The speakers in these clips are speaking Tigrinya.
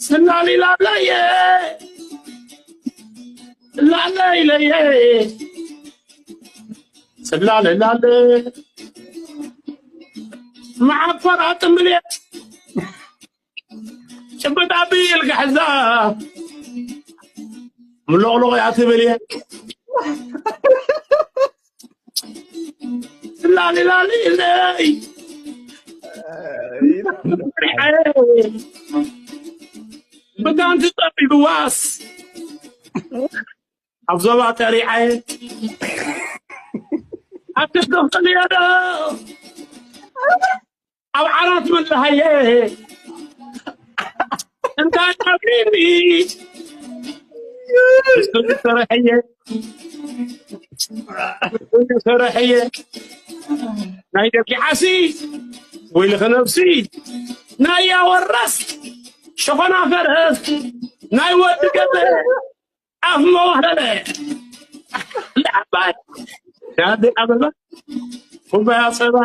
ስላሊ ላለየ ላለይለየ ስላለ ላለ መዓኮር ኣጥምልየ ጭብጥ ኣቢ ኢልካ ሕዛ ምሎቕሎቕ እያ ትብል እየ። ላሊ ላሊ ኢለይ ብታንቲ ጸቢብዋስ ኣብ ዞባ ጠሪዓየ ኣብ ትስደኽተልዮ ዶ ኣብ ዓራት መለሃየ እንታይ ጣብሪኒ ሰረሐየ ሰረሐየ ናይ ደቂ ዓሲ ወይልኸ ነብሲ ናይ ያወራስ ሸኾና ፈረስ ናይ ወዲ ገለ ኣፍ መዋህለለ ለዓባይ ናደ ኣበባ ኩባያ ጸባ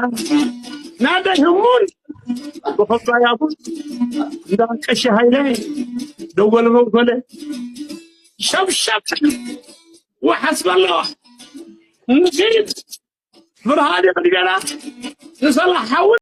ናደ ህሙን ብኩባያ ቡን እንዳ ቀሺ ሃይለ ደወል መንኮለ ሸብሸብ ወሓስ በሎ ንኺድ ብርሃን የቕድገና ንሰላሕ ሓዊ